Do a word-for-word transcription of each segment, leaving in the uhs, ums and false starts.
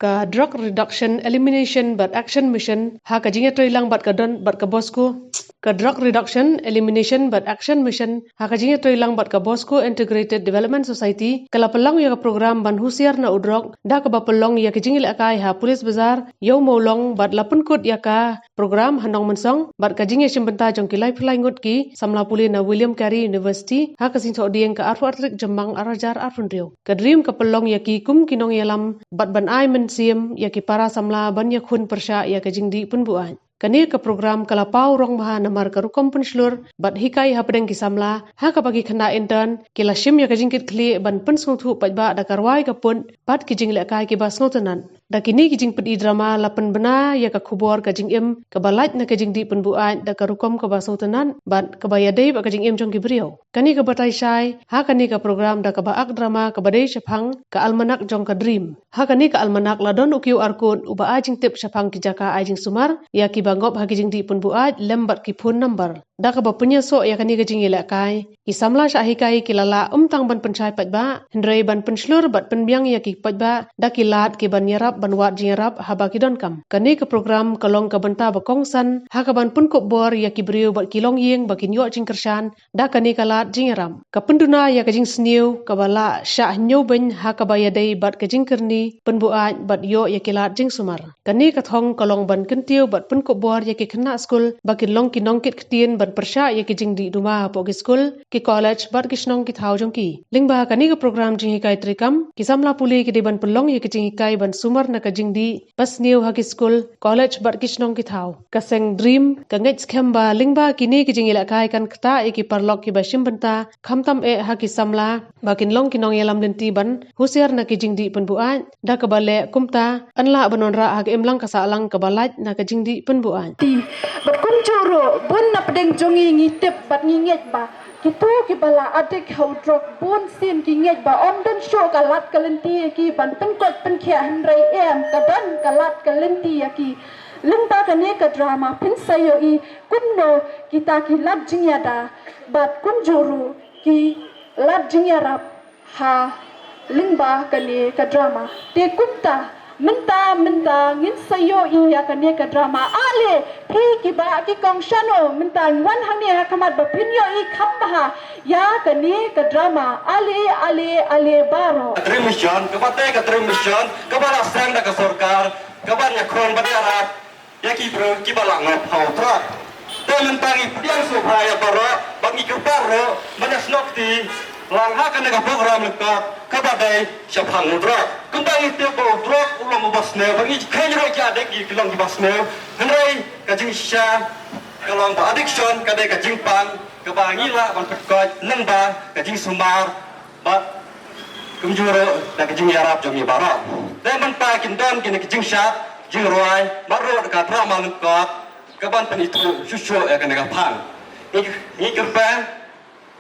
ka Drug Reduction, Elimination bad Action Mission ha ka jingïatreilang bad ka don bad ka Bosco, ka Drug Reduction, Elimination bad Action Mission ha ka jingïatreilang bad ka Bosco Integrated Development Society ka la pynlong ïa ka program ban husiar na u drok da kaba pynlong ïa ka jingïalehkai ha Police Bazar, Ïew Mawlong bad la pynkut ïa ka program ha Nongmynsong bad ka jingïashim bynta jong ki laiphew lai ngut ki samla pule na William Carey University ha ka Sngi Thohdieng ka arphew ar tarik Jymmang arhajar arphew hynriew. Ka DREAM ka pynlong ïa ki kum ki nongïalam bad ban ai mynsiem ïa ki para samla ban ïakhun pyrshah ïa ka jingdih pynbuaid. Kane ka program ka la paw rong bha namar ka rukom pynshlur bad hikai hapdeng ki samla ha kaba ki khynnah intern ki la shim ïa ka jingkitkhlieh ban pynsngewthuh paidbah da ka rwai ka pud bad ki jinglehkai kiba sngewtynnat. Da kine ki jingpyni drama la pynbna ïa ka khubor ka jingim kaba lait na ka jingdih pynbuaid da ka rukom kaba sngewtynnat bad kaba ïadei bad ka jingim jong ki briew. Kane ka batai shai ha kane ka program da kaba ak drama kaba dei shaphang ka almanak jong ka DREAM. Ha kane ka almanak la don u QR code uba ai jingtip shaphang ki jaka ai jingsumar ïa kiba ngop ha ki jingdih pynbuaid lem bad ki phone number. Da kaba pynïasoh ïa kane ka jingïalehkai, ki samla shah hikai ki la lah ym tang ban pynshai paidbah hynrei ban pynshlur bad pynbiang ïa ki paidbah da ki lad ki ban ïarap ban wad jingïarap haba ki donkam. Kane ka program ka long ka bynta ba kongsan ha ka ban pynkup bor ïa ki briew bad ki longïing ba kin ïoh jingkyrshan da kane ka lad jingïarap. Ka pynduna ïa ka jingsniew kaba la shah hynñiew beiñ ha kaba ïadei bad ka jingkyrni pynbuaid bad ïoh ïa ki lad jingsumar. Kane ka thong ka long ban kyntiew bad pynkup bor ïa ki khynnah skul ba kin long ki nongkit ktien ban pyrshah ïa ki jingdih duma hapoh ki skul, ki college bad ki shnong ki thaw jong ki. Lyngba kane ka program jinghikai treikam, ki samla pule ki dei ban pynlong ïa ki jinghikai ban sumar na ka jingdih basniew ha ki skul, college bad ki shnong ki thaw. Ka seng DREAM ka ngeit skhem ba lyngba kine ki jingïalehkai kan ktah ïa ki paralok kiba shim bynta khamtam eh ha ki samla ba kin long ki nongïalam lynti ban husiar na ki jingdih pynbuaid da kaba leh kumta yn lah ban wanrah ha ka imlang ka sahlang kaba lait na ka jingdih pynbuaid. Ti bad kumjuh ruh bun na pdeng jong ngi ngi tip bad ngi ngeit ba kito kiba la addict ha u drok bun sien ki ngeit ba ym don shuh ka lad ka lynti ïa ki ban pynkoit pynkhiah hynrei em ka don ka lad ka lynti ïa ki. Lyngba kane ka drama phin sa ïohi kumno kita ki lad jingïada bad kumjuh ruh ki lad jingïarap ha lyngba kane ka drama. Te kumta mynta mynta ngin sa ïohi ïa kane ka drama. Ale phi ki bah ki kong shano mynta wan hangne ha khmat ba phin ïohi kham bha ïa kane ka drama. Ale ale ale baroh. Ka DREAM Mission kaba dei ka DREAM Mission kaba la seng da ka sorkar kaba ïakhun ban ïarap ïa ki briew kiba la ngop ha u drok. Te mynta ngi pdiang sngewbha ïa baroh bad ngi kyrpad ruh ban ïasnoh kti lang ha kane ka program lyngkot kaba dei shaphang u drok. Kumba ngi tip ba u drok u long uba sniew bad ngi kheiñ ruh ki addict ki long kiba sniew. Hynrei ka jingshisha ka long ba addiction ka dei ka jingpang kaba ngi lah ban pynkoit lyngba ka jingsumar bad kumjuh ruh da ka jingïarap jong ngi baroh. Te mynta kin don kine ki jingshad jingrwai bad ruh da ka drama lyngkot kaban pynithuh shuh shuh ïa kane ka phang. Ngi ngi kyrpang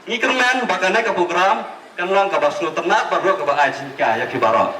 ngi kyrmen ba kane ka program kan long kaba sngewtynnat bad ruh kaba ai jinghikai ïa ki baroh.